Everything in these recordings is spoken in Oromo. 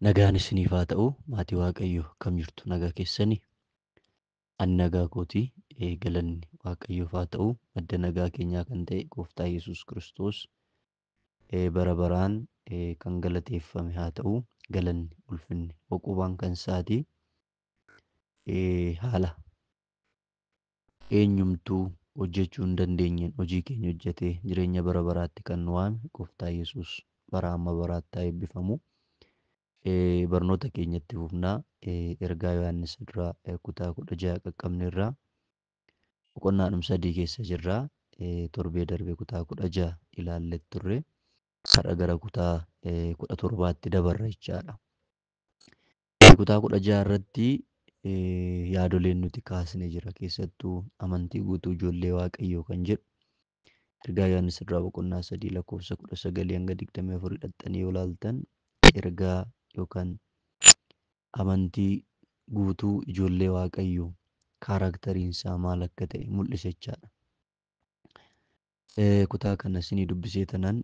Nagaan isiniif haa ta'u. Maatii Waaqayyoo, akkam jirtu? Nagaa keessanii? Ani nagaa kootii. Galanni Waaqayyoof haa ta'u. Madda nagaa keenyaa kan ta'e Gooftaa Yesuus Kiristoos bara baraan kan galateeffame haa ta'u. Galanni, ulfinni, boqubaan kan isaati. Haala eenyumtuu hojjechuu hin dandeenyeen hojii keenya hojjetee jireenya bara baraatti kan nu waame Gooftaa Yesuus bara amma baraatti haa eebbifamu. Barnoota keenyatti fufnaa. Ergaa Yohaannis duraa kutaa 16 qaqqabne irraa boqonnaadhum 3 keessa jirra. Torbee darbe kutaa 16 ilaallee turre. Har'a gara kutaa 17tti dabarra jechaadha. Kutaa 16 irratti yaadoleen nuti kaasne jira. Keessattuu amantii guutuu ijoollee Waaqayyoo kan jedhu ergaa Yohaannis duraa boqonnaa 3 lakkoofsa 19 hanga 24 hidhattanii yoo ilaaltan, ergaa yookaan amantii guutuu ijoollee Waaqayyoo characteriin isaa maal akka ta'e mul'isa jechaadha. Kutaa kana isinii dubbisee tanan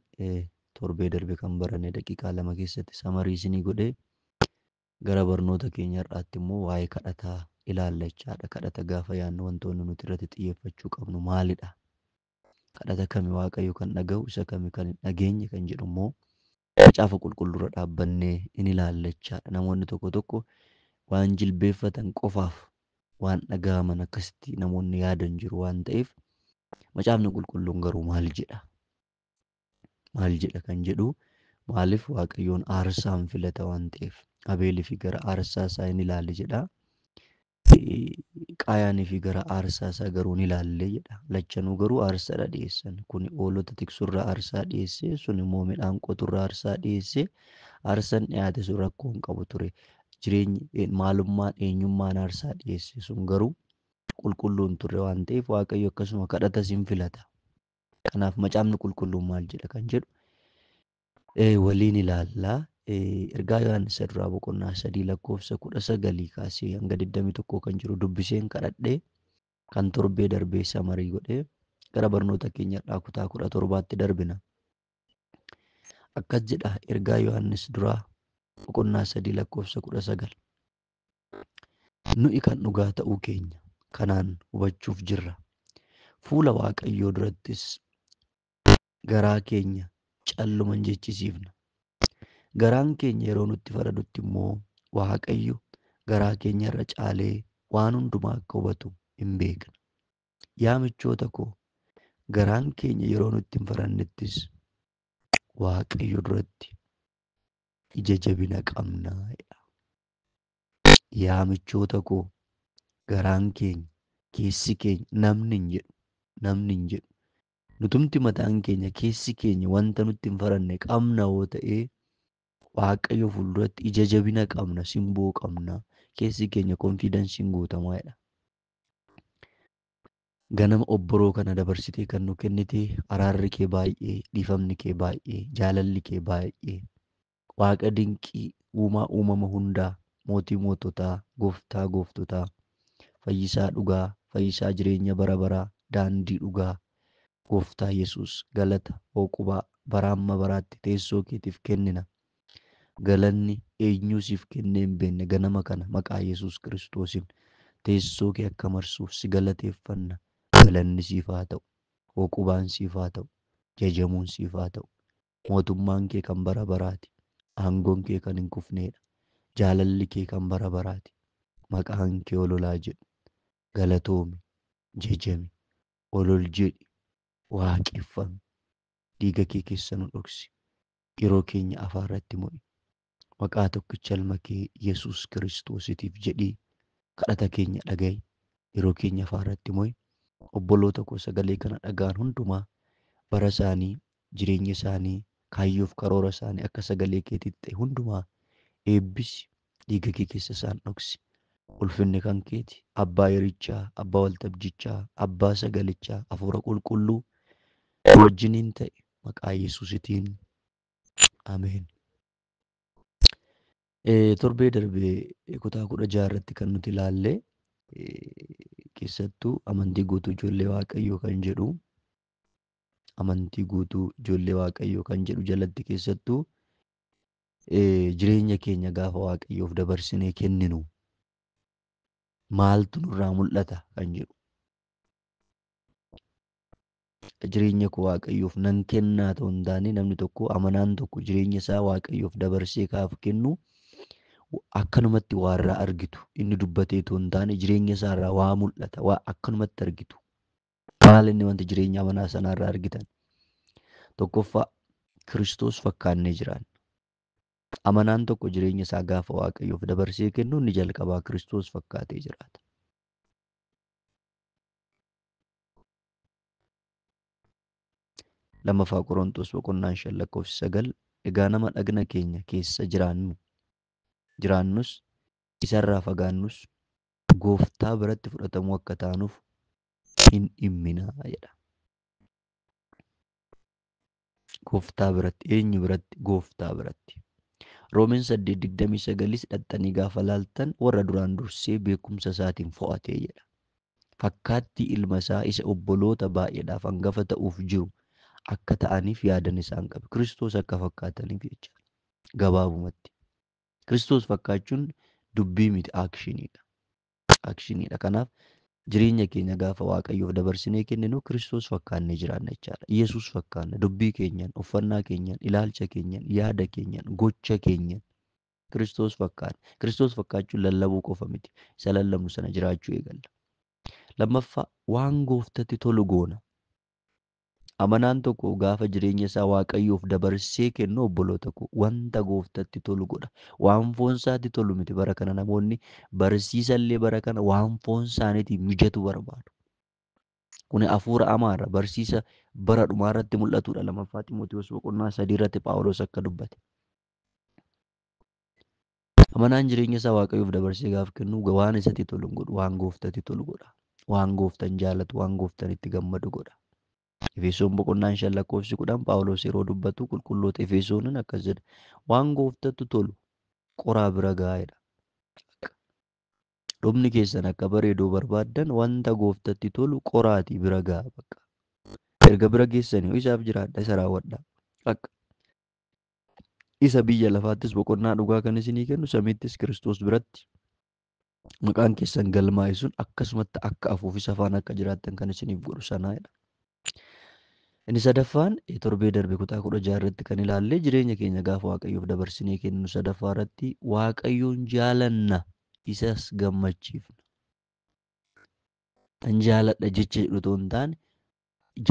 torbee darbe kan baranne daqiiqaa 2 keessatti summary isinii godhee gara barnoota keenya har'aatti immoo waa'ee kadhataa ilaalla jechaadha. Kadhata gaafa yaadnu wantoonni nuti irratti xiyyeeffachuu qabnu maalidha? Kadhata kami Waaqayyo kan dhaga'u, isa kami kan hin dhageenye kan jedhu immoo macaafa qulqulluurra dhaabbannee in ilaalla jechaadha. Namoonni tokko tokko waan jilbeeffatan qofaaf waan dhaga'aman akkasitti namoonni yaadan jiru waan ta'eef, macaafni qulqulluun garuu maal jedha? Maal jedha kan jedhu, maaliif Waaqayyoon aarsaan filata waan ta'eef, Abeelii fi gara aarsaa isaa hin ilaalle jedha. Qaayaanii fi gara aarsaa isaa garuu hin ilaalle jedha. Lachanuu garuu aarsaadha dhiyeessan. Kuni hoolota tiksurraa aarsaa dhiyeesse, sun immoo midhaan qoturraa aarsaa dhiyeesse. Aarsaan dhiyaate sun rakkoo hin qabu ture. Jireenyi maalummaan eenyummaan aarsaa dhiyeesse sun garuu qulqulluu hin turre waan ta'eef, Waaqayyo akkasuma kadhatas hin filata. Kanaaf macaafni qulqulluun maal jedha kan jedhu waliin ilaallaa. Ergaa Yohaannis duraa boqonnaa 3 lakkoofsa 19 kaasee hanga 21 kan jiru dubbiseen kadhadhee kan torbee darbee summary godhee gara barnoota keenya irraa kutaa 17tti darbina. Akkas jedha ergaa Yohaannis duraa boqonnaa 3 lakkoofsa 19. Nu'i kan dhugaa ta'uu keenya kanaan hubachuuf jirra. Fuula Waaqayyoo durattis garaa keenya calluma hin jechisiifna. Garaan keenya yeroo nutti faradutti immoo Waaqayyo garaa keenya irra caalee waan hundumaa akka hubatu hin beekna. Yaa michoota koo, garaan keenya yeroo nutti hin farannettis Waaqayyo duratti ija jabina qabna. Yaa michoota koo, garaan keenya, keessi keenya, namni hin jedhu, namni hin jedhu. Nutumti mataan keenya, keessi keenya wanta nutti hin faranne qabna yoo ta'e, Waaqayyo fuulduratti ija jabina qabna, simboo qabna, keessi keenya confidenceiin guutamaadha. Ganama obboroo kana dabarsitee kan nu kennite, araarri kee baay'ee, dhiifamni kee baay'ee, jaalalli kee baay'ee. Waaqa dinqii, uumaa uumama hundaa, mootii moototaa, gooftaa gooftotaa, fayyisaa dhugaa, fayyisaa jireenya bara baraa, daandii dhugaa, Gooftaa Yesuus, galata hooqubaa bara amma baraatti teessoo keetiif kennina. Galanni eenyuu siif kennee hin beekne ganama kana maqaa Yesuus Kiristoosiin teessoo kee akka marsuuf si galateeffanna. Galanni siif haa ta'u. Hooqubaan siif haa ta'u. Jajamuun siif haa ta'u. Mootummaan kee kan bara baraati. Aangoon kee kan hin kufneedha. Jaalalli kee kan bara baraati. Maqaan kee ololaa jedhu. Galatoomi. Jajami. Olol jedhi. Waaqeffami. Dhiiga kee keessa nu dhoksi. Yeroo keenya afaarratti mo'i. Maqaa tokkicha ilma kee Yesuus Kiristoositiif jedhii kadhata keenya dhaga'i. Yeroo keenya afaarratti mo'i. Obboloota koo sagalee kana dhaga'an hundumaa, bara isaanii, jireenya isaanii, kaayyoof karoora isaanii akka sagalee keetiitti ta'e hundumaa eebbisi, dhiiga kee keessa isaan dhoksi. Ulfinni kan keeti. Abbaa yerichaa, abbaa waltajjichaa, abbaa sagalichaa, hafuura qulqulluu wajjiniin ta'e maqaa Yesuusitiin. Ameen. Torbee darbee kutaa 16 irratti kan nuti ilaalle, keessattuu amantii guutuu ijoollee Waaqayyoo kan jedhu, amantii guutuu ijoollee Waaqayyoo kan jedhu jalatti keessattuu Jireenya keenya gaafa Waaqayyoof dabarsinee kenninu maaltu nurraa mul'ata kan jedhu. Jireenya koo Waaqayyoof nan kennaa ta'uu hin taane namni tokko amanaan tokko jireenya isaa Waaqayyoof dabarsee gaafa kennu akkanumatti waa irraa argitu. Inni dubbatee ta'uu hin taane jireenya isaa irraa waa mul'ata, waa akkanumatti argitu. Maal inni wanti jireenya amanaa sanaa irraa argitan? Tokkoffaa, Kiristoos fakkaannee jiraanna. Amanaan tokko jireenya isaa gaafa Waaqayyoof dabarsee kennu inni jalqabaa Kiristoos fakkaatee jiraata. Lammaffaa Qorontos boqonnaan 5 lakkoofsa 9, egaa nama dhagna keenya keessa jiraannus isarraa fagaannus gooftaa biratti fudhatamuu akka taanuuf hin dhimminaa jedha. Gooftaa biratti, eenyu biratti? Gooftaa biratti. Roomeen 8:29 dhaxxanii gaafa laaltan warra duraan dursee beekumsa isaatiin fo'atee jedha. Fakkaattii ilma isaa isa obboloota baay'eedhaaf hangafa ta'uuf jiru akka ta'aniif yaadan isaan qabe. Kiristoos akka fakkaataniif jecha. Gabaabumatti. Kiristoos fakkaachuun dubbii miti, aakshiniidha. Aakshiniidha. Kanaaf jireenya keenya gaafa Waaqayyoof dabarsinee kenninu Kiristoos fakkaannee jiraanna jechaadha. Yesuus fakkaanna dubbii keenyaan, uffannaa keenyaan, ilaalcha keenyaan, yaada keenyaan, gocha keenyaan Kiristoos fakkaanna. Kiristoos fakkaachuun lallabuu qofa miti. Isa lallabnu sana jiraachuu eegalla. Lammaffaa, waan gooftatti tolu goona. Amanaan tokko gaafa jireenya isaa Waaqayyoof dabarsee kennu obboloota koo wanta gooftatti tolu godha. Waan foon isaatti tolu miti. Bara kana namoonni barsiisallee bara kana waan foon isaaniitiin mijatu barbaadu. Kuni hafuura hamaarra barsiisa bara dhumaa irratti mul'atudha. Lammaffaa Ximootiyoos boqonnaa 3 irratti Phaawulos akka dubbate. Amanaan jireenya isaa Waaqayyoof dabarsee gaafa kennu waan isatti tolu hin godhu, waan gooftatti tolu godha. Waan gooftan jaalatu, waan gooftan itti gammadu godha. Efesoon boqonnaan 5 lakkoofsi 10 Phaawulos yeroo dubbatu qulqulloota Efesoonin akkas jedha. Waan gooftatti tolu qoraa bira gahaa jedha. Dhumni keessan akka bareeduu barbaaddan wanta gooftatti tolu qoraatii bira gahaa bakka. Erga bira geessanii isaaf jiraadha, isa raawwadha. Akka isa biyya lafaattis boqonnaa dhugaa kan isinii kennu samiittis Kiristoos biratti maqaan keessan galmaa'e sun akkasumatti akka afuuf isa faana akka jiraattan kan isiniif godhu sanaa jedha. Inni sadaffaan torbee darbe kutaa 16 irratti kan ilaalle jireenya keenya gaafa Waaqayyoof dabarsinee kennu sadaffaa irratti Waaqayyoon jaalanna isas gammachiifna. Tan jaaladha jecha jedhu otoo hin taane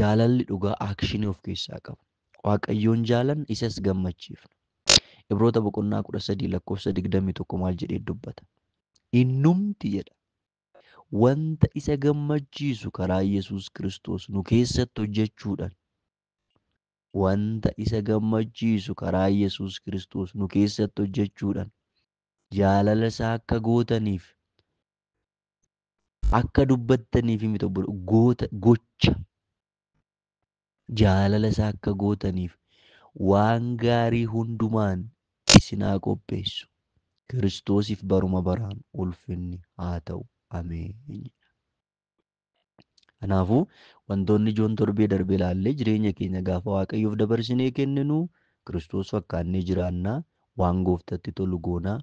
jaalalli dhugaa aakshinii of keessaa qaba. Waaqayyoon jaalanna isas gammachiifna. Ibroota boqonnaa 13 lakkoofsa 21 maal jedhee dubbata? Innumti jedha. Wanta isa gammachiisu karaa Yesuus Kiristoos nu keessatti hojjechuudhaan, wanta isa gammachiisu karaa Yesuus Kiristoos nu keessatti hojjechuudhaan jaalala isaa akka gootaniif, akka dubbattaniif miti obbolo, goota gocha jaalala isaa akka gootaniif waan gaarii hundumaan isin haa qopheessu. Kiristoosiif baruma baraan ulfinni haa ta'u. Ameen. Kanaafuu wantoonni ijoon torbee darbe ilaallee jireenya keenya gaafa Waaqayyoof dabarsinee kenninu Kiristoos fakkaannee jiraannaa, waan gooftatti tolu goonaa,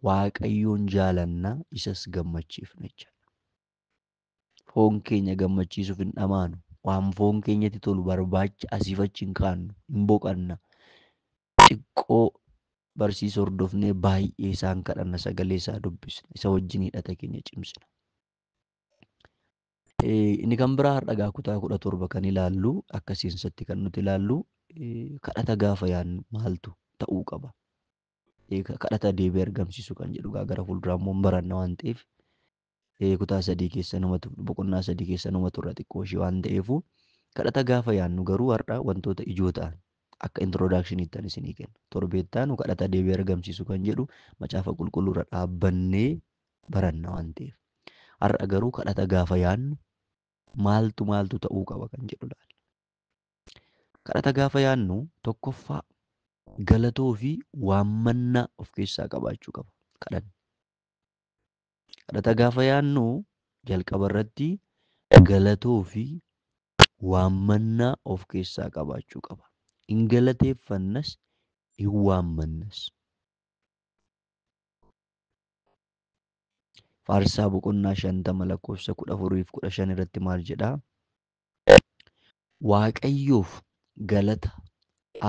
Waaqayyoon jaalannaa, isas gammachiifna jechuudha. Foon keenya gammachiisuuf hin dhamaanu. Waan foon keenyatti tolu barbaacha asiif achi hin kaannu, hin boqanna. Xiqqoo barsiisa hordofnee baay'ee isaan kadhanna, sagalee isaa dubbisna, isa wajjin hidhata keenya cimsina. Inni kan biraa har'a gaa kutaa 17 kan ilaallu akka seensatti kan nuti ilaallu kadhata gaafa yaadnu maaltu ta'uu qaba. Kadhata deebii argamsiisu kan jedhu gaa gara fuulduraa immoo hin baranna waan ta'eef kutaa 3 keessa nama boqonnaa 3 keessa nama turra xiqqoo ishee waan ta'eefu kadhata gaafa yaadnu garuu har'a wantoota ijoo ta'an akka introdaakshiniitti kan isinii kenna. Torbeettaan kadhata deebii argamsiisu kan jedhu macaafa qulqulluurra dhaabbannee baranna waan ta'eef. Har'a garuu kadhata gaafa yaadnu maaltu maaltu ta'uu qaba kan jedhu ilaalla. Kadhata gaafa yaadnu tokkoffaa galatoo fi waammannaa of keessaa qabaachuu qaba. Kadhanni. Kadhata gaafa yaadnu jalqaba irratti galatoo fi waammannaa of keessaa qabaachuu qaba. Hin galateeffannas, hin waammannas. Faarsaa boqonnaa 50 lakkoofsa 14 fi 15 irratti maal jedhaa? Waaqayyoof galata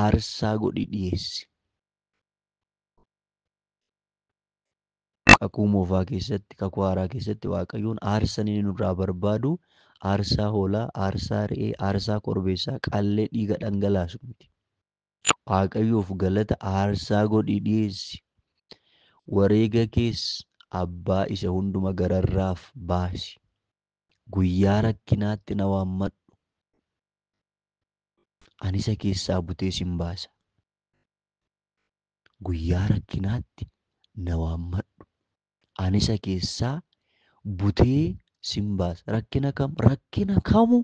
aarsaa godhii dhiyeessi. Kakuu moofaa keessatti, kakuu haaraa keessatti Waaqayyoon aarsan inni nurraa barbaadu aarsaa hoolaa, aarsaa re'ee, aarsaa korbeessaa, qallee dhiiga dhangalaasu miti. Waaqayyoof galata aarsaa godhii dhiyeessi. Wareega kees abbaa isa hunduma gararraaf baasi. Guyyaa rakkinaatti na waammadhu. Ani isa keessaa butee sin baasa. Guyyaa rakkinaatti na waammadhu. Ani isa keessaa butee sin baasa. Rakkina kam? Rakkina kamu?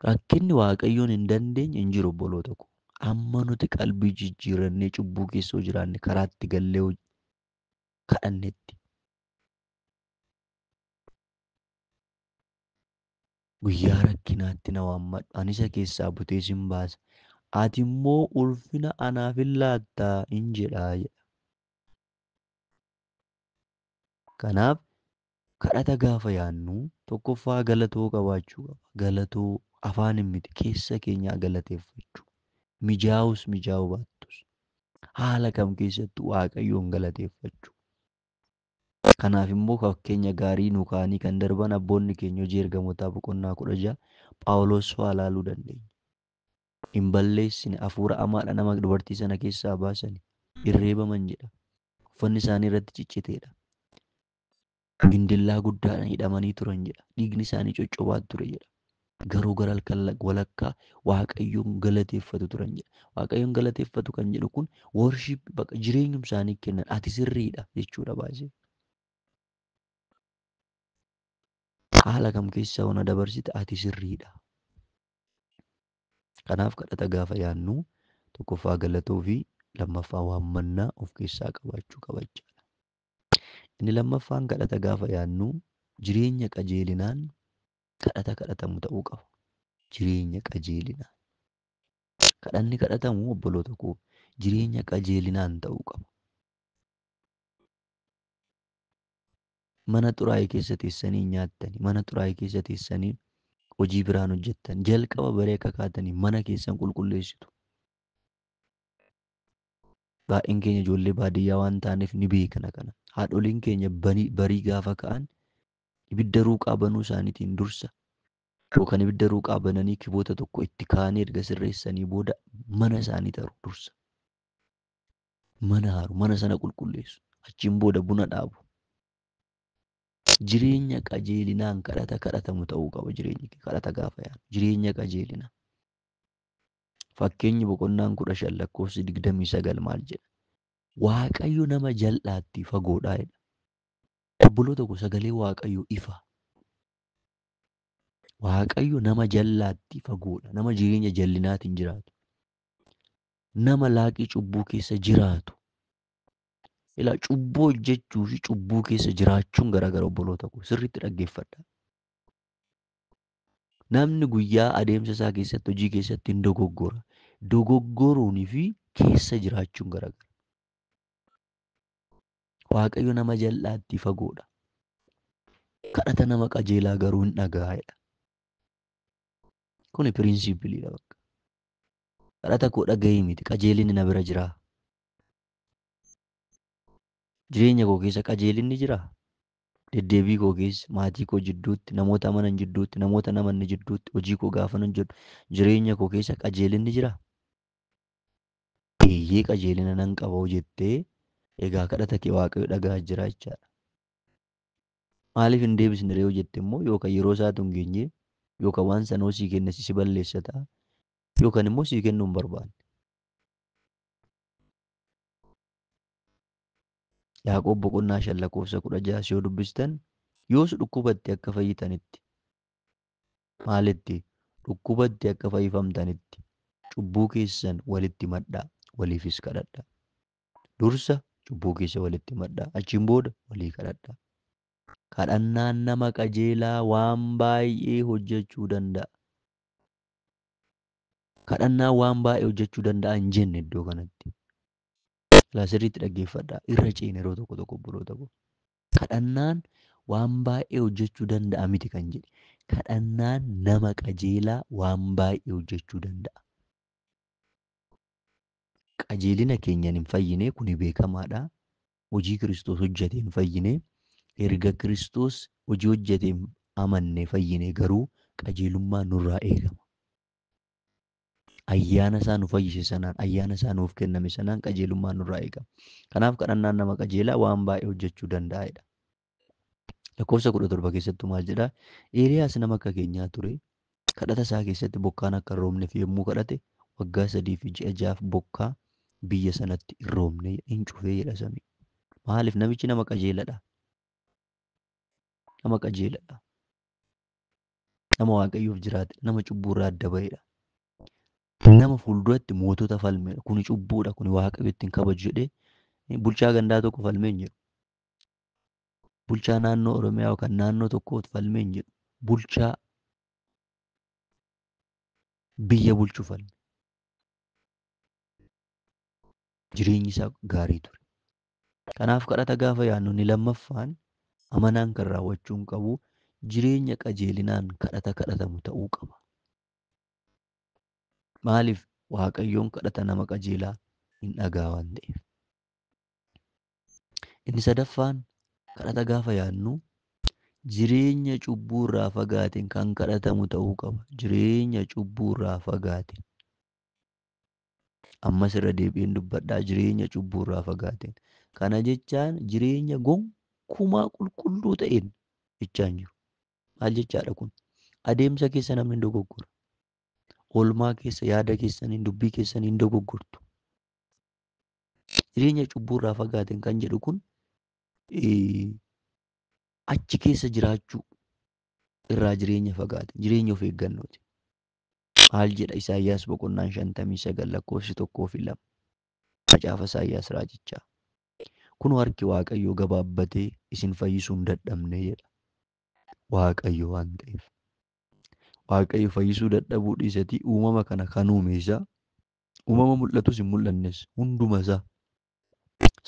Rakkinni Waaqayyoon hin dandeenye hin jiru obboloota ko. Amma nuti qalbii jijjiirannee cubbuu keessa hoo jiraanne karaatti gallee hoo kadhannetti. Guyyaa rakkinaatti na waammadhu. Ani isa keessaa butee sin baasa. Ati immoo ulfina anaaf hin laattaa hin jedhaa jedha. Kanaaf kadhata gaafa yaadnu tokkoffaa galatoo qabaachuu qaba. Galatoo afaan hin miti keessa keenyaa galateeffachuu. Mijaa'us mijaa'uu baattus haala kam keessattuu Waaqayyoon galateeffachuu. Kanaaf immoo fakkeenya gaarii nu kaa'anii kan darban abboonni keenya hojii ergamootaa boqonnaa 16 Phaawulos fa'aa ilaaluu dandeenya. Hin balleessine hafuura hamaadha nama dubartii sana keessaa baasani. Irreebaman jedha. Uffanni isaanii irratti cicciteedha. Gindillaa guddaadhaan hidhamanii turan jedha. Dhiigni isaanii coccobaa ture jedha. Garuu gara halkan walakkaa Waaqayyoon galateeffatu turan jedha. Waaqayyoon galateeffatu kan jedhu kun worship bakka jireenyum isaanii kennan ati sirriidha jechuudha baasee. Haala kam keessa ona dabarsite ati sirriidha. Kanaaf kadhata gaafa yaadnu tokkoffaa galatoo fi lammaffaa waammannaa of keessaa qabaachuu qaba jechaadha. Inni lammaffaan kadhata gaafa yaadnu jireenya qajeelinaan kadhata kadhatamu ta'uu qaba. Jireenya qajeelinaan. Kadhanni kadhatamu obboloota koo jireenya qajeelinaan ta'uu qaba. Mana xuraa'ee keessa teessanii nyaattani, mana xuraa'ee keessa teessanii hojii biraan hojjettan, jalqaba baree akka kaatanii mana keessan qulqulleessitu. Baay'een keenya ijoollee baadiyyaa waan taaneef ni beekna kana. Haadholiin keenya barii gaafa ka'an ibidda ruuqaa banuu isaaniitiin dursa yookaan ibidda ruuqaa bananii kiboota tokko itti kaa'anii erga sirreessanii booda mana isaanii taru dursa. Mana haru, mana sana qulqulleessu. Achiin booda buna dhaabu. Jireenya qajeelinaan kadhata kadhatamu ta'uu qaba jireenyi kee kadhata gaafa yaadu. Jireenya qajeelinaa. Fakkeenyi boqonnaan 15 lakkoofsi 29 maal jedha? Waaqayyo nama jal'aatti fagoodhaa jedha. Obboloota koo sagalee Waaqayyo ifa. Waaqayyo nama jal'aatti fagoodha. Nama jireenya jallinaatiin jiraatu. Nama laaqii cubbuu keessa jiraatu. Ilaa cubbuu hojjechuu fi cubbuu keessa jiraachuun garaagara obboloota koo sirriitti dhaggeeffadha. Namni guyyaa adeemsa isaa keessatti hojii keessatti hin dogoggora. Dogoggoruunii fi keessa jiraachuun garaagara. Waaqayyo nama jal'aatti fagoodha. Kadhata nama qajeelaa garuu hin dhaga'a jedha. Kuni piriinsiipiliidha bakka. Kadhata koo dhaga'ii miti qajeelinni na bira jiraa. Jireenya koo keessa qajeelinni jiraa? Deddeebii koo keessa, maatii koo jidduutti, namoota amanan jidduutti, namoota namanne jidduutti, hojii koo gaafa nan jedhu jireenya koo keessa qajeelinni jiraa? Eeyyee qajeelina nan qaba hoo jettee egaa kadhata kee Waaqayyo dhaga'aa jira jechaadha. Maaliif hin deebisne ree hoo jette immoo yookaan yeroo isaatu hin geenye yookaan waan sana hoo sii kenne si balleessa ta'a yookaan immoo sii kennuu hin barbaanne. Yaaqoob boqonnaa 5 lakkoofsa 16 yoo dubbistan yoos dhukkubatti akka fayyitanitti maalitti dhukkubatti akka fayyifamtanitti cubbuu keessan walitti madhaa waliifis kadhadhaa. Dursa cubbuu keessa walitti madhaa achiin booda walii kadhadhaa. Kadhannaan nama qajeelaa waan baay'ee hojjechuu danda'a. Kadhannaan waan baay'ee hojjechuu danda'a hin jenne iddoo kanatti. Ilaa sirriitti dhaggeeffadhaa. Irra ceene yeroo tokko tokko obboloota koo. Kadhannaan waan baay'ee hojjechuu danda'a miti kan jedhe. Kadhannaan nama qajeelaa waan baay'ee hojjechuu danda'a. Qajeelina keenyaan hin fayyine kuni beekamaadha. Hojii Kiristoos hojjetee hin fayyine. Erga Kiristoos hojii hojjetee amanne fayyine garuu qajeelummaan nurraa eegama. Ayyaana isaa nu fayyise sanaan, ayyaana isaa nuuf kenname sanaan qajeelummaan nurraa eegama. Kanaaf kadhannaan nama qajeelaa waan baay'ee hojjechuu danda'edha. Lakkoofsa 17 keessattuu maal jedhaa? Eeliyaas nama akka keenyaa ture. Kadhata isaa keessatti bokkaan akka hin roobneef yommuu kadhate waggaa 3 fi ji'a 6 bokkaa biyya sanatti hin roobne hin cufee jedha samii. Maaliif namichi nama qajeeladha? Nama qajeeladha. Nama Waaqayyoof jiraate, nama cubbuurraa adda ba'edha. Nama fuulduratti mootota falmedha. Kuni cubbuudha, kuni Waaqayyo ittiin kabaju jedhee bulchaa gandaa tokko falmee hin jiru. Bulchaa naannoo Oromiyaa yookaan naannoo tokkoo falmee hin jiru. Bulchaa biyya bulchu falme. Jireenyi isaa gaarii ture. Kanaaf kadhata gaafa yaadnu inni lammaffaan amanaan kan raawwachuu hin qabu jireenya qajeelinaan kadhata kadhatamu ta'uu qaba. Maaliif Waaqayyoon kadhata nama qajeelaa hin dhagaa waan ta'eef. Inni sadaffaan kadhata gaafa yaadnu jireenya cubbuurraa fagaateen kan kadhatamu ta'uu qaba. Jireenya cubbuurraa fagaateen. Ammas irra deebi'een dubbadhaa jireenya cubbuurraa fagaateen. Kana jechaan jireenya gonkumaa qulqulluu ta'een jechaa hin jiru. Maal jechaadha kun? Adeemsa keessa namni hin dogoggora. Oolmaa keessa yaada keessaniin dubbii keessaniin hin dogoggortu. Jireenya cubbuurraa fagaateen kan jedhu kun achi keessa jiraachuu irraa jireenya fagaate jireenya of eeggannooti. Maal jedha Isaayyaas boqonnaan 59 lakkoofsi 1 fi 2 macaafa Isaayyaas raajichaa. Kun harki Waaqayyoo gabaabbatee isin fayyisuu hin dadhabne jedha. Waaqayyo waan ta'eef. Waaqayyo fayyisuu dadhabuu dhiisatii uumama kana kan uume isaa uumama mul'atus hin mul'annes hunduma isaa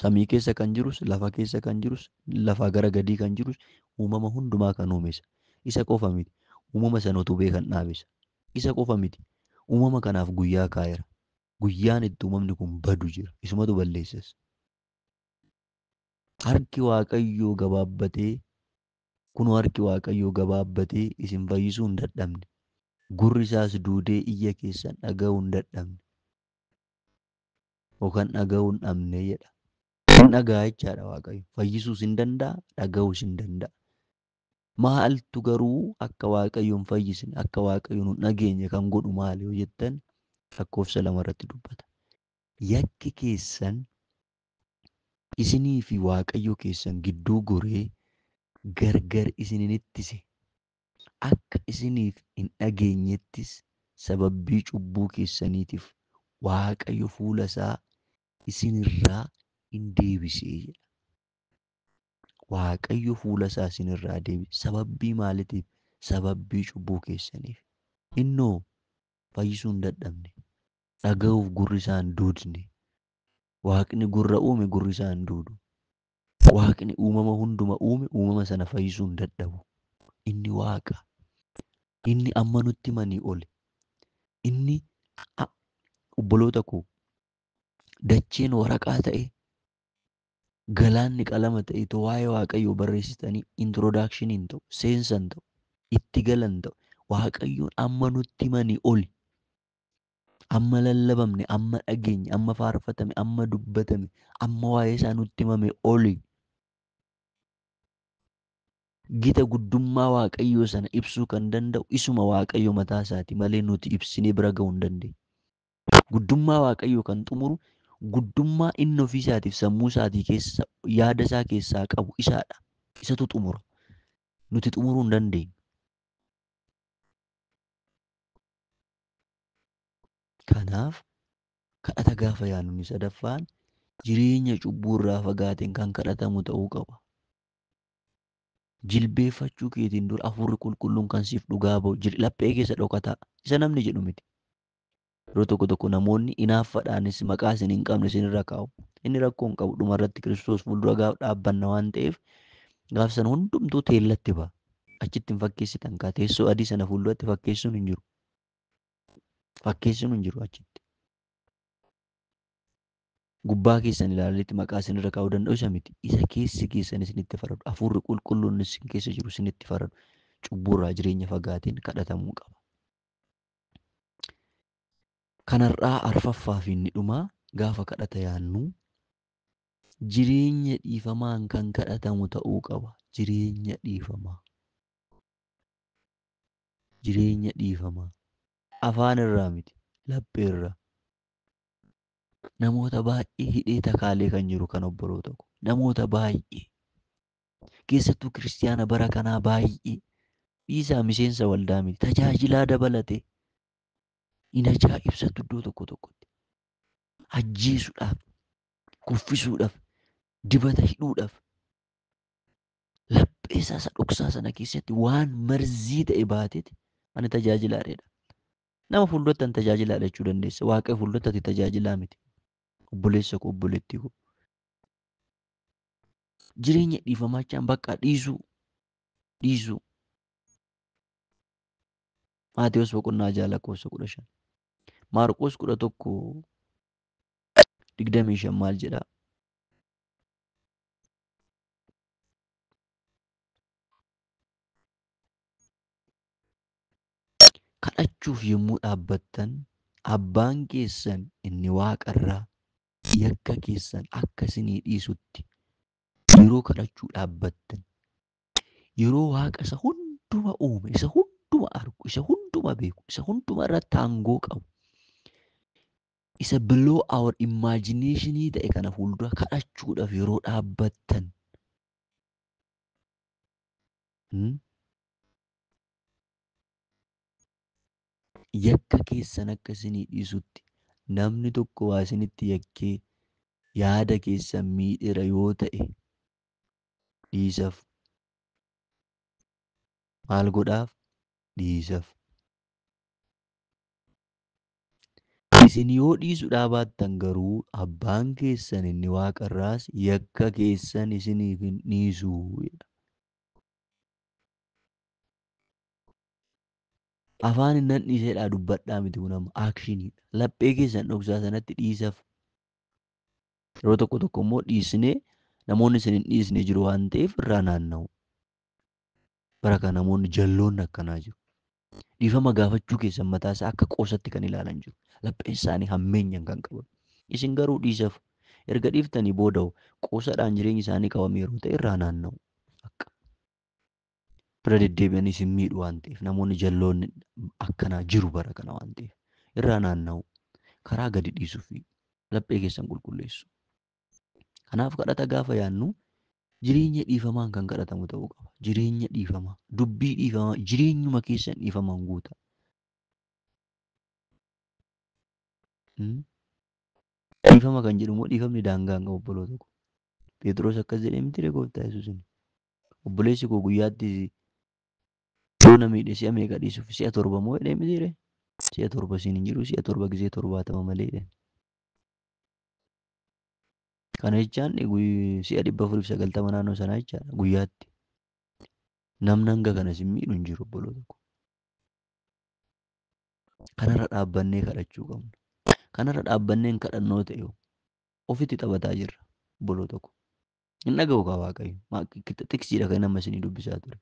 samii keessa kan jirus lafa keessa kan jirus lafaa gara gadii kan jirus uumama hundumaa kan uume isa. Isa qofa miti uumama sana utubee kan dhaabe isa. Isa qofa miti uumama kanaaf guyyaa kaa'eera. Guyyaan itti uumamni kun badu jira. Isumatu balleessas. Harki Waaqayyoo gabaabbatee kun harki Waaqayyoo gabaabbatee isin fayyisuu hin dadhabne. Gurri isaas duudee iyya keessan dhaga'uu hin dadhabne. Yookaan dhaga'uu hin dhabne jedha. Hin dhaga'a jechaadha Waaqayyo. Fayyisuus hin danda'a, dhaga'uus hin danda'a. Maaltu garuu akka Waaqayyo hin fayyisne, akka Waaqayyo nu dhageenye kan godhu maali yoo jettan lakkoofsa 2 irratti dubbata. Yakki keessan isinii fi Waaqayyo keessan gidduu goree gargar isinin ittise. Akka isiniif hin dhageenyettis sababbii cubbuu keessaniitiif Waaqayyo fuula isaa isinirraa hin deebisee jedha. Waaqayyo fuula isaa isinirraa deebise. Sababbii maaliitiif? Sababbii cubbuu keessaniif. Innoo fayyisuu hin dadhabne. Dhaga'uuf gurri isaa hin duudne. Waaqni gurra uume gurri isaa hin duudu. Waaqni uumama hunduma uume uumama sana fayyisuu hin dadhabu. Inni Waaqa. Inni amma nutti himanii oli. Inni obboloota koo dacheen waraqaa ta'e galaanni qalama ta'e itoo waa'ee Waaqayyoo barreessitanii introdaakshiniin ta'u, seensan ta'u, itti galan ta'u, Waaqayyoon amma nutti himanii oli. Amma lallabamne, amma dhageenye, amma faarfatame, amma dubbatame, amma waa'ee isaa nutti himame oli. Gita guddummaa Waaqayyoo sana ibsuu kan danda'u isuma Waaqayyo mataa isaati malee nuti ibsinee bira ga'uu hin dandeenyu. Guddummaa Waaqayyoo kan xumuru guddummaa inni ofii isaatiif sammuu isaatii keessa yaada isaa keessaa qabu isaadha. Isatu xumura. Nuti xumuruu hin dandeenyu. Kanaaf kadhata gaafa yaadnu inni sadaffaan jireenya cubbuu irraa fagaateen kan kadhatamu ta'uu qaba. Jilbeeffachuu keetiin dura hafuurri qulqulluun kan siif dhugaa ba'u laphee keessa dhokataa isa namni jedhu miti. Yeroo tokko tokko namoonni hinaaffadhaanis maqaa isin hin qabne isinirra kaa'u. Inni rakkoo hin qabu dhumarratti Kiristoos fuuldura gaafa dhaabbanna waan ta'eef gaaf sana hundumtuu teellatti ba'a. Achitti hin fakkeessitan kaa teessoo adii sana fuulduratti fakkeessuun hin jiru. Fakkeessuun hin jiru achitti. Gubbaa keessan ilaaleetti maqaa isinirra kaa'uu danda'u isa miti. Isa keessi keessan isinitti faradu. Hafuurri qulqulluun isin keessa jiru isinitti faradu. Cubbuurraa jireenya fagaateen kadhatamuu qaba. Kanarraa arfaffaa fi inni dhumaa gaafa kadhata yaannu jireenya dhiifamaan kan kadhatamu ta'uu qaba. Jireenya dhiifamaa. Jireenya dhiifamaa. Afaan irraa miti, laphee irraa. Namoota baay'ee hidhee takaalee kan jiru kan obboloota ko. Namoota baay'ee. Keessattuu kiristiyaana bara kanaa baay'ee. Dhiisaa miseensa waldaa miti. Tajaajilaa dabalatee. In ajaa'ibsatu iddoo tokko tokkotti. Ajjeesuudhaaf, kuffisuudhaaf, dibata hidhuudhaaf. Laphee isaa isa dhoksaa sana keessatti waan marzii ta'e baateeti ani tajaajilaadha. Nama fuulduratti ani tajaajilaadha jechuu dandeessa. Waaqayyo fuulduratti ati tajaajilaa miti. Obboleessa koo, obboleettii koo. Jireenya dhiifamaa jechaan bakka dhiisuu. Dhiisuu. Maatewos boqonnaa 6 lakkoofsa 15. Maarqos 11:25 maal jedhaa? Kadhachuuf yommuu dhaabbattan abbaan keessan inni waaqarraa yakka keessan akka isinii dhiisutti yeroo kadhachuu dhaabbattan yeroo waaqa isa hunduma uume, isa hunduma argu, isa hunduma beeku, isa hunduma irratti aangoo qabu, isa below our imagination ta'e kana fuuldura kadhachuudhaaf yeroo dhaabbattan yakka keessan akka isinii dhiisutti namni tokko waa isinitti yakkee yaada keessan miidheera yoo ta'e dhiisaf. Maal godhaaf? Dhiisaf. Isin yoo dhiisuudhaa baattan garuu abbaan keessan inni waaqarraas yakka keessan isiniif hin dhiisu. Afaan hin nan dhiisedhaa dubbadhaa miti kun amma aakshiniidha. Laphee keessan dhoksaa sanatti dhiisaf. Yeroo tokko tokko immoo dhiisnee namoonni isin hin dhiisne jiru waan ta'eef irraa naanna'u. Bara kana namoonni jalloonni akkanaa jiru. Dhiifama gaafachuu keessan mataa isaa akka qoosatti kan ilaalan jiru. Lapheen isaanii hammeenyaan kan qaban. Isin garuu dhiisaf. Erga dhiiftanii booda qoosadhaan jireenyi isaanii qabame yeroo ta'e irraa naanna'u. Akka bira deddeebi'anii isin miidhu waan ta'eef namoonni jalloonni akkanaa jiru bara kana waan ta'eef irraa naanna'u. Karaa gadi dhiisuu fi laphee keessan qulqulleessu. Kanaaf kadhata gaafa yaannu jireenya dhiifamaan kan kadhatamu ta'uu qaba. Jireenya dhiifamaa, dubbii dhiifamaa, jireenyuma keessan dhiifamaan guuta. Dhiifama kan jedhu immoo dhiifamni daangaa hin qabu obboloota koo. Phexros akkas jedhee miti ree gooftaa Yesuusin. Obboleessi koo guyyaatti yoo na miidhe si'a meeqa dhiisuuf si'a 7 moo jedhee miti ree? Si'a 7 siin hin jiru si'a 7 gisee 70 malee jedheen. Kana jechaan si'a 490 naannoo sanaa jechaadha guyyaatti. Namni hanga kana si miidhu hin jiru obboloota koo. Kanarra dhaabbannee kadhachuu qabna. Kanarra dhaabbannee hin kadhannoo ta'e ofitti taphataa jirra obboloota koo. Hin dhaga'u kaa Waaqayyo. Xiqsiidha kan nama isinii dubbisaa ture.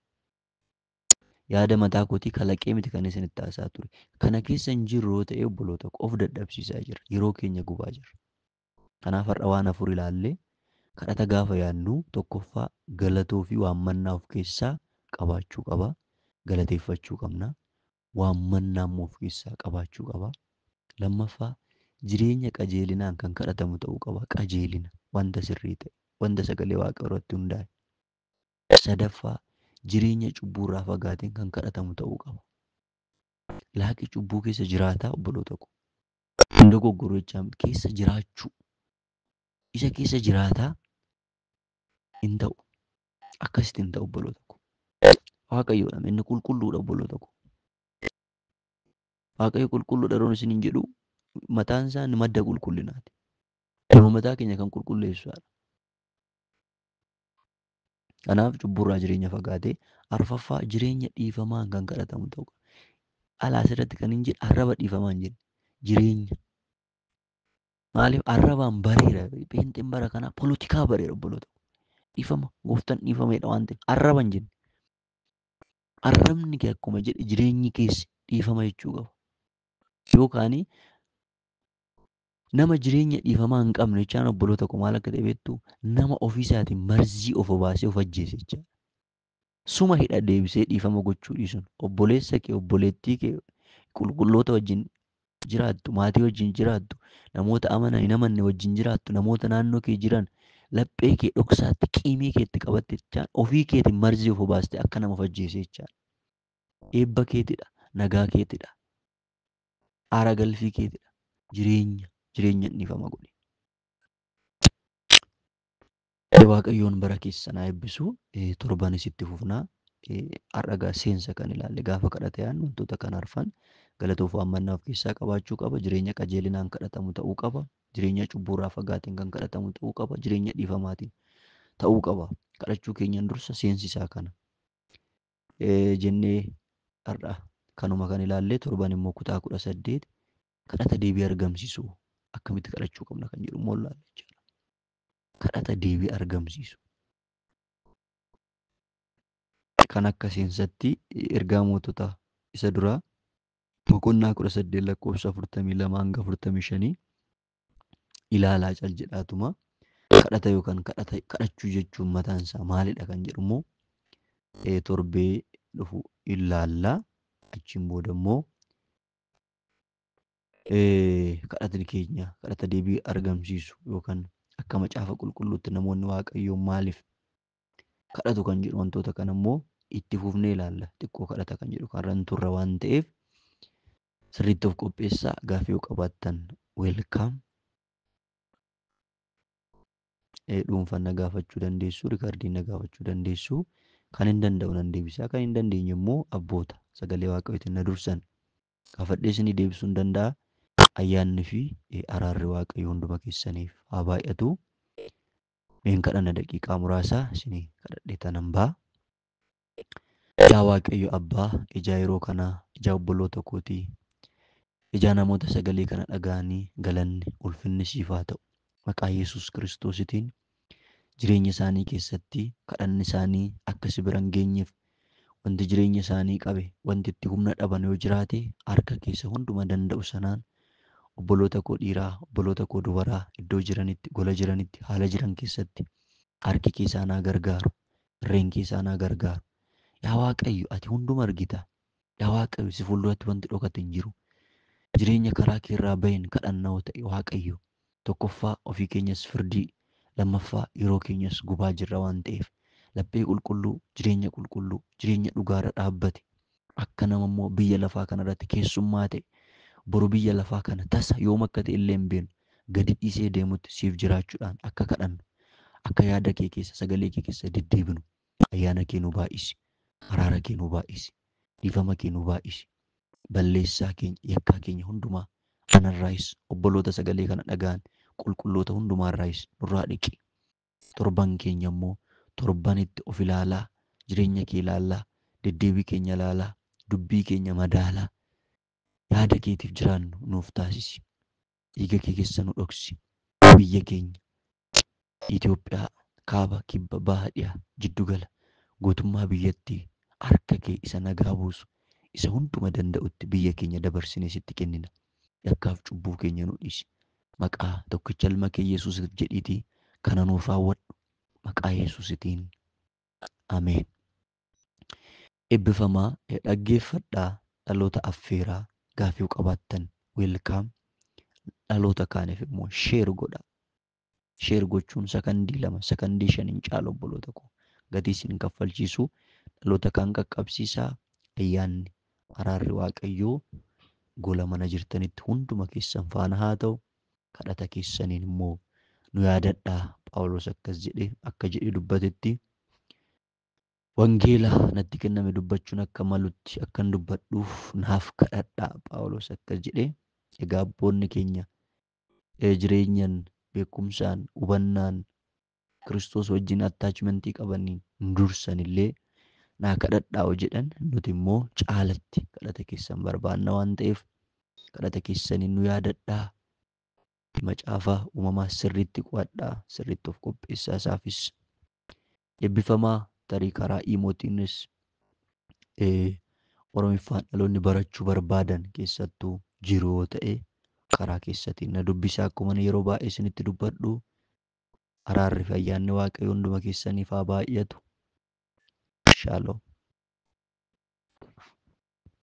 Yaada mataa kootii kalaqee miti kan isinitti haasaa ture. Kana keessa hin jirru yoo ta'e obboloota koo of dadhabsiisaa jirra. Yeroo keenya gubaa jirra. Kanaaf har'a waan 4 ilaallee kadhata gaafa yaadnu tokkoffaa galatoo fi waammannaa of keessaa qabaachuu qaba. Galateeffachuu qabna. Waammannaa immoo of keessaa qabaachuu qaba. Lammaffaa jireenya qajeelinaan kan kadhatamu ta'uu qaba. Qajeelina wanta sirrii ta'e, wanta sagalee Waaqaa irratti hundaa'e. Sadaffaa jireenya cubbuurraa fagaateen kan kadhatamu ta'uu qaba. Laaqi cubbuu keessa jiraataa obboloota koo. Hin dogoggoruu jechaa miti. Keessa jiraachuu. Isa keessa jiraataa hin ta'u. Akkasitti hin ta'u obboloota koo. Waaqayyoodha inni qulqulluudha obboloota koo. Waaqayyo qulqulluudha yeroo isin hin jedhu mataan isaa inni madda qulqullinaati. Nama mataa keenya kan qulqulleessuudha. Kanaaf cubburraa jireenya fagaatee arfaffaa jireenya dhiifamaan kan kadhatamu ta'uu qaba. Alaa asirratti kan hin jedhe arraba dhiifamaa hin jenne jireenya. Maaliif arrabaan bareera pheenxeen bara kanaa polotikaa bareera obboloota. Dhiifama gooftaan dhiifameedha waan ta'eef arraba hin jenne. Arrabni kee akkuma jedhe jireenyi keessa dhiifama jechuu qaba. Yookaan nama jireenya dhiifamaa hin qabne jechaan obboloota koo maal akka ta'e beektu nama ofiisaatiin marzii of obaasee of ajjeese jecha. Suma hidha deebisee dhiifama gochuu dhiisuun obboleessa kee obboleettii kee qulqulloota wajjin jiraattu maatii wajjin jiraattu namoota amanan hin amanne wajjin jiraattu namoota naannoo kee jiran laphee kee dhoksaatti qiimii keetti qabatte jechaan ofii keetiin marzii of obaastee akka nama of ajjeese jechaadha. Eebba keetidha, nagaa keetidha, aara galfii keetidha, jireenya jireenya dhiifama godhe. Waaqayyoon bara keessan haa eebbisu. Torbanis itti fufnaa. Har'a gaa seensa kan ilaalle gaafa kadhate yaadnu wantoota kan arfan galata of waammannaa of keessaa qabaachuu qaba. Jireenya qajeelinaan kadhatamu ta'uu qaba. Jireenya cubbuurraa fagaatiin kan kadhatamu ta'uu qaba. Jireenya dhiifamaatiin ta'uu qaba. Kadhachuu keenyan dursa seensi isaa kana. Jennee har'a kanuma kan ilaalle torban immoo kutaa 18 kadhata deebii argamsiisu akkamitti kadhachuu qabna kan jedhu immoo ilaalla jechuudha. Kadhata deebii argamsiisu. Kan akka seensatti ergaa mootota isa duraa boqonnaa 18 lakkoofsa 42 hanga 45 ilaalaa cal jedhaatuma. Kadhata yookaan kadhachuu jechuun mataan isaa maalidha kan jedhu immoo torbee dhufu ilaalla. Achiin booda immoo kadhatni keenya kadhata deebii argamsiisu yookaan akka macaafa qulqulluutti namoonni waaqayyoon maaliif kadhatu kan jedhu wantoota kana immoo itti fufnee ilaalla. Xiqqoo kadhata kan jedhu kan irra turre waan ta'eef sirriitti of qopheessaa. Gaaffii yoo qabaattan weelkaam. Dhuunfaan na gaafachuu dandeessu, riikaardiin na gaafachuu dandeessu. Kan hin danda'u nan deebisa, kan hin dandeenye immoo abboota sagalee waaqayyootiin na dursan gaafadhee isinii deebisuu hin danda'a. Ayyaanni fi araarri waaqayyoo hunduma keessaniif haa baay'atu. Meen kadhanna daqiiqaa muraasa isinii kadhadhee tanan ba'a. Yaa Waaqayyo Abbaa, ijaa yeroo kanaa, ijaa obboloota kootii, ijaa namoota sagalee kana dhaga'anii galanni ulfinni siif haa ta'u. Maqaa Yesuus Kiristoositiin jireenya isaanii keessatti kadhanni isaanii akka si bira hin geenyeef wanti jireenya isaanii qabe, wanti itti humna dhaban yoo jiraate harka keessa hunduma danda'u sanaan obboloota koo dhiiraa, obboloota koo dubaraa iddoo jiranitti, gola jiranitti, haala jiran keessatti harki kee isaan haa gargaaru, irreen kee isaan haa gargaaru. Yaa Waaqayyo ati hunduma argita. Yaa Waaqayyo si fuulduratti wanti dhokate hin jiru. Jireenya karaa kee irraa baheen kadhannaa ta'e Waaqayyo tokkoffaa ofii keenyas firdii, lammaffaa yeroo keenyas gubaa jirra waan ta'eef laphee qulqulluu, jireenya qulqulluu, jireenya dhugaarra dhaabbate akka nama immoo biyya lafaa kanarratti keessummaa ta'e boru biyya lafaa kana tasa yoom akka ta'e illee hin beeknu gadi dhiisee deemutti siif jiraachuudhaan akka kadhannu akka yaada kee keessa sagalee kee keessa deddeebinu ayyaana kee nu baay'isi, araara kee nu baay'isi, dhiifama kee nu baay'isi, balleessaa keenya yakkaa keenya hundumaa anarraayis obboloota sagalee kana dhaga'an qulqulloota hundumaarraayis nurraa dhiqi. Torban keenya immoo torbanitti of ilaalaa, jireenya kee ilaalaa, deddeebii keenya ilaalaa, dubbii keenya madaalaa, yaada keetiif jiraannu nuuf taasisi. Dhiiga kee keessa nu dhoksi. Biyya keenya Itoophiyaa kaaba, kibba, baha, dhiyaa, jiddugala guutummaa biyyattii harka kee isa nagaa buusu isa hunduma danda'utti biyya keenya dabarsinee sitti kennina. Yakkaaf cubbuu keenya nu dhiisi. Maqaa tokkicha ilma kee Yesuusiif jedhiitii kana nuuf raawwadhu. Maqaa Yesuusitiin. Ameen. Eebbifamaa dhaggeeffadhaa dhaloota affeeraa gaaffii qabaattan weelkaam. Dhaloota kaaniif immoo sheer godhaa. Sheer gochuun sakandii 2 sakandii 5 hin caalu obboloota koo. Gatii isin kaffalchiisu dhaloota kaan qaqqabsiisaa. Ayyaanni araarri Waaqayyoo gola mana jirtanitti hunduma keessan faana haa ta'u. Kadhata keessaniin immoo nu yaadadhaa. Phaawulos akkas jedhee akka jedhee dubbatetti wangeela natti kenname dubbachuun akka malutti akkan dubbadhuuf naaf kadhadhaa. Phaawulos akkas jedhee egaa abboonni keenya jireenyan beekumsaan, hubannaan Kiristoos wajjin attachmentii qabaniin dursan illee naa kadhadhaa yoo jedhan, nuti immoo caalatti kadhata keessan barbaanna waan ta'eef kadhata keessaniin nu yaadadhaa. Macaafa uumamaa sirriitti qo'adhaa, sirriitti of qopheessaa isaafis. Eebbifamaa. Tarii karaa iimootiinis Oromiffaan dhaloonni barachuu barbaadan keessattuu jiru yoo ta'e karaa keessatiin na dubbisaa, akkuma ani yeroo baay'ee isinitti dubbadhu. Araarri fi ayyaanni Waaqayyoo hunduma keessaniif haa baay'atu. Shaaloom.